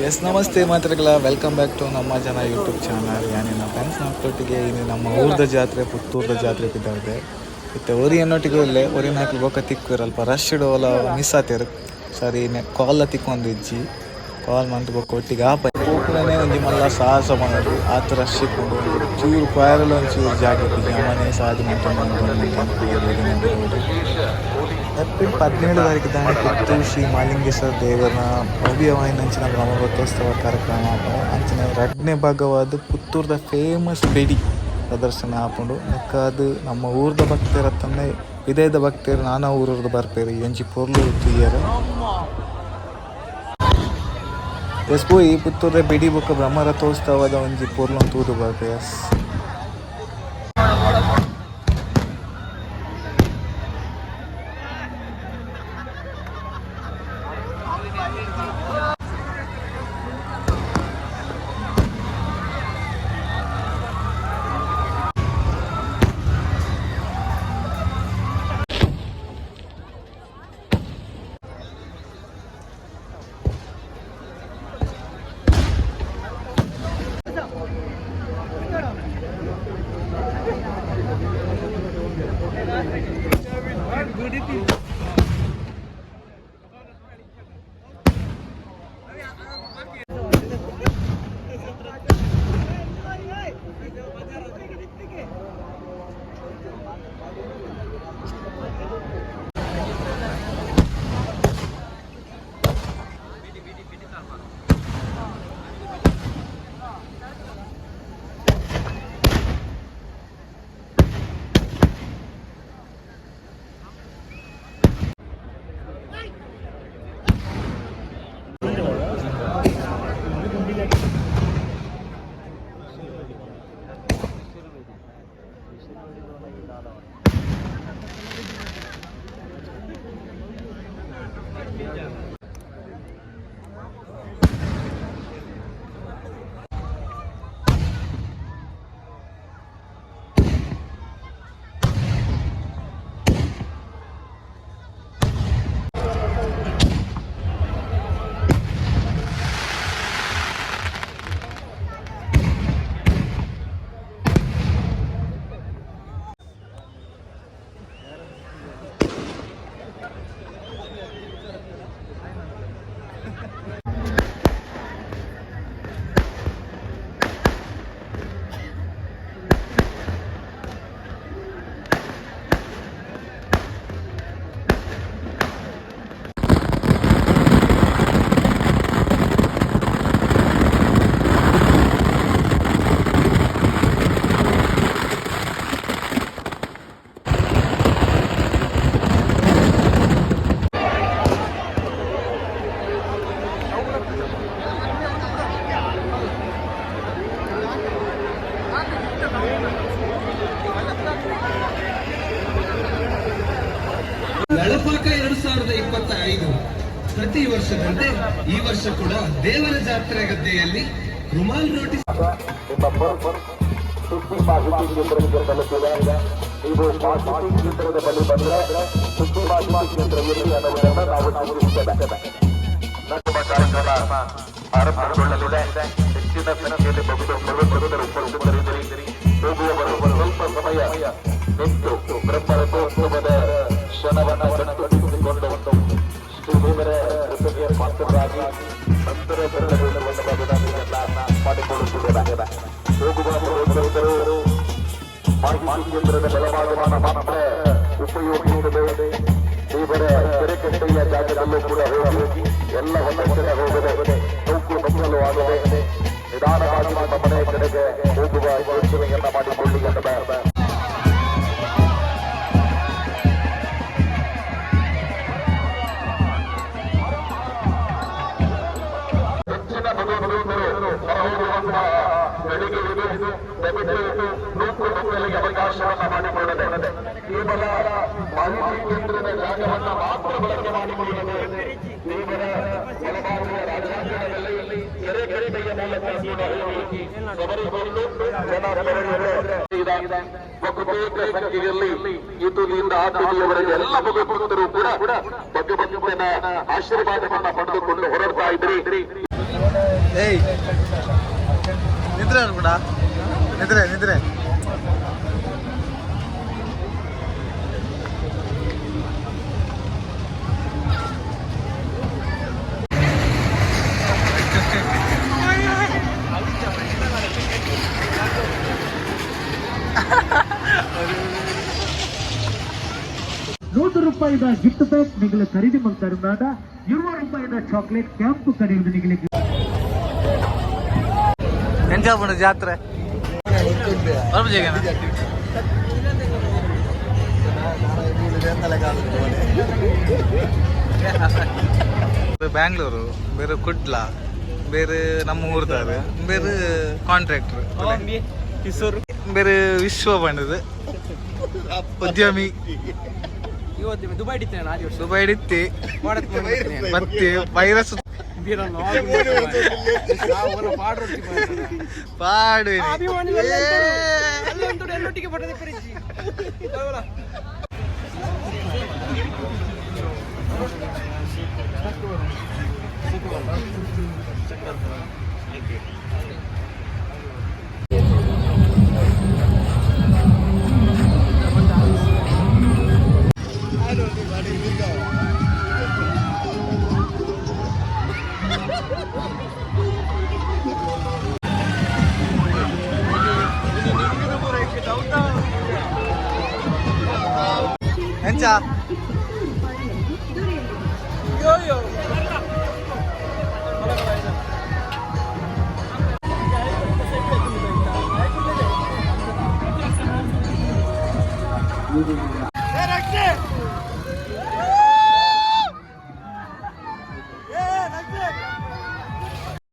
S, ನಮಸ್ತೆ ಮಾತ್ರಗಳ, welcome back to ನಮ್ಮ ಜನ ಯೂಟ್ಯೂಬ್ ಚಾನಲ್. ಯಾನಿನ ಫ್ರೆಂಡ್ಸ್ ನೊಟ್ಟಿಗೆ ಇನ್ನು ನಮ್ಮ ಊರ್ದ ಜಾತ್ರೆ, ಪುತ್ತೂರ್ದ ಜಾತ್ರೆ ಬಿದ್ದಾವೆ. ಇತ್ತೆ ಒರಿ ಎನ್ನೊಟ್ಟಿಗೆ ಇಲ್ಲೇ ಒರಿನ ಹಾಕಿ ಬೊಕ್ಕ ತಿಕ್ಕಿರಲ್ಪ ರಶ್ ಇಡೋಲ ಮಿಸ್ ಆತೇರು. ಸರಿ, ಕಾಲ್ ತಿಕ್ಕೊಂದು ಇಜ್ಜಿ. ಕಾಲ್ ಮಂತ್ ಬೊಕ್ಕ ಒಟ್ಟಿಗೆ ಆಪ ಪೋಪುನನೇ ಒಂಜಿ ಮಲ್ಲ ಸಾಹಸ ಮಾಡೋದು. ಆತ ರಶ್ ಇಪ್ಪುಂಡು. ಚೂರು ಪೋಯರೆಲ ಒಂಚೂರು ಜಾಗೆ ಇಪ್ಪುಜಿ. ಅಮನೆ ಸಾದಿ ಮಂತೊಂದು. ಏಪ್ರಿಲ್ 17 ತಾರೀಕು ದಾನಿ ಪುತ್ತೂರು ಶ್ರೀ ಮಾಲಿಂಗೇಶ್ವರ ದೇವರ ಭವ್ಯವಾಯಿನಂಚಿನ ಬ್ರಹ್ಮರಥೋತ್ಸವ ಕಾರ್ಯಕ್ರಮ ಆಪುಂಡು. ಅಂಚಿನ ರಡ್ಡನೇ ಭಾಗವಾದ ಪುತ್ತೂರ್ದ ಫೇಮಸ್ ಬೆಡಿ ಪ್ರದರ್ಶನ ಆಪುಂಡು. ನೆಕ್ಕಾದ್ ನಮ್ಮ ಊರ್ದ ಭಕ್ತೆರತ್ತಂದೆ ಪಿದಯ್ದ ಭಕ್ತೆರ್ ನಾನಾ ಊರುರ್ದು ಬರ್ಪೆರ್ ಈ ಒಂಜಿ ಪೊರ್ಲು ತೂಯೆರೆ. ಎಸ್, ಪೋಯಿ ಪುತ್ತೂರ್ದ ಬೆಡಿ ಬೊಕ್ಕ ಬ್ರಹ್ಮರಥೋತ್ಸವದ ಒಂಜಿ ಪೊರ್ಲು ತೂದು ಬರ್ಪೆ. ಎಸ್. ನಳಪಾಕ 2025. ಪ್ರತಿ ವರ್ಷದಂತೆ ಈ ವರ್ಷ ಕೂಡ ದೇವರ ಜಾತ್ರೆ ಗದ್ದೆಯಲ್ಲಿ ರುಮಾಲ್ ರೋಟಿ ನಿಮ್ಮ ಸುದ್ದಿ ಮಾಹಿತಿ ಕೇಂದ್ರಕ್ಕೆ ತಲುಪಿದೆ. ನೀವು ಮಾಹಿತಿ ಕೇಂದ್ರದ ಬಳಿ ಬಂದ್ರೆ ಸುದ್ದಿ ಮಾಹಿತಿ ಕೇಂದ್ರ ಎಲ್ಲಿ ಅನ್ನುವುದನ್ನು ನಾವು ತಿಳಿಸುತ್ತೇವೆ. ನಮ್ಮ ಕಾರ್ಯಕ್ರಮ ಆರಂಭಗೊಳ್ಳಲಿದೆ. ಹೆಚ್ಚಿನ ಸಂಖ್ಯೆಯಲ್ಲಿ ಭಕ್ತರು ಉಪಸ್ಥಿತರಿದ್ದರೆ ಹೋಗುವವರು ಸ್ವಲ್ಪ ಸಮಯ ನಿಂತು ಬ್ರಹ್ಮರಥೋತ್ಸವದ ಕ್ಷಣವನ್ನು ಕಣ್ತುಂಬಿಸಿಕೊಂಡು ಶ್ರೀ ದೇವರ ಕೃಪೆಗೆ ಪಾತ್ರರಾಗಿ ನಂತರ ತೆರಳಬೇಕು ವಿನಂತಿಯನ್ನ ಮಾಡಿಕೊಳ್ಳುತ್ತಿದ್ದೇವೆ. ಹೋಗುವ ಭಕ್ತರು ಮಾಹಿತಿ ಕೇಂದ್ರದ ಬಲಭಾಗವನ್ನು ಮಾತ್ರ ಉಪಯೋಗಿಸದೆ, ದೇವರ ಕೆರೆಕಟ್ಟೆಯ ಜಾಗದಲ್ಲೂ ಕೂಡ ಹೋಗಿ, ಎಲ್ಲ ಹೊಲಕ್ಕೆ ಹೋಗದೆ, ನೂಕು ನುಗ್ಗಲು ಆಗದೆ, ನಿಧಾನವಾಗಿ ನಿಮ್ಮ ಮನೆಯ ಕಡೆಗೆ ಹೋಗುವ ಯೋಚನೆಯನ್ನ ಮಾಡಿಕೊಳ್ಳಿ ಎನ್ನುವ ಹೆಚ್ಚಿನ ಭಗವಂತರು ಹೊರಹೋಗುವಂತಹ ಗಳಿಗೆ ಇದು. ದಯವಿಟ್ಟು ನೂಕು ನುಗ್ಗಲಿಗೆ ಅವಕಾಶವನ್ನ ಮಾಡಿಕೊಳ್ಳದೆ, ಕೇವಲ ಮಾಹಿತಿ ಕೇಂದ್ರದ ಜಾಗವನ್ನ ಮಾತ್ರ ಬಳಕೆ ಮಾಡಿಕೊಳ್ಳದೆ, ದೇವರ ಬಲಭಾಗದ ರಾಜಾಂಗಣದಲ್ಲಿ ಕೆರೆ ಕಟ್ಟೆಯ ಮೂಲಕ ಕೂಡ ಹೋಗಿ ಸವರಿಕೊಂಡು ಜನ ತೆರಳಿದರೆ, ಬಹುತೇಕ ಸಂಖ್ಯೆಯಲ್ಲಿ ಈ ತುದಿಯಿಂದ ಆ ತುದಿಯವರೆಗೆ ಎಲ್ಲ ಭಗವಂತರು ಕೂಡ ಭಗವಂತನ ಆಶೀರ್ವಾದವನ್ನ ಪಡೆದುಕೊಂಡು ಹೊರಡ್ತಾ ಇದ್ರಿ. ಏಯ್ ನಿದ್ರೆ ಅನ್ಬಿಡ, ನಿದ್ರೆ ನಿದ್ರೆ. ನೂರು ರೂಪಾಯಿದ ಗಿಫ್ಟ್ ಪ್ಯಾಕ್ ನಿಗಲ ಖರೀದಿ ಮಾಡ್ತಾರುಂದಾದ 20 ರೂಪಾಯಿದ ಚಾಕ್ಲೇಟ್ ಕ್ಯಾಂಪ್ ಖರೀದಿ ನಿಗಲಿಗೆ. ಎಂಜ ಪುಂಡು ಜಾತ್ರೆ ಬರ್ಪುಜೆಗೆನ? ಬ್ಯಾಂಗ್ಳೂರು ಬೇರೆ, ಕುಡ್ಲ ಬೇರೆ, ನಮ್ಮ ಊರ್ದಾರು ಬೇರೆ, ಕಾಂಟ್ರಾಕ್ಟರ್ ಬೇರೆ, ವಿಶ್ವ ಬಂಡದು ಉದ್ಯಮಿ. ದುಬೈ ದುಬೈ ಇತ್ತಿ ಮತ್ತೆ ವೈರಸ್ ಪಾಡು. ಎಂಚ?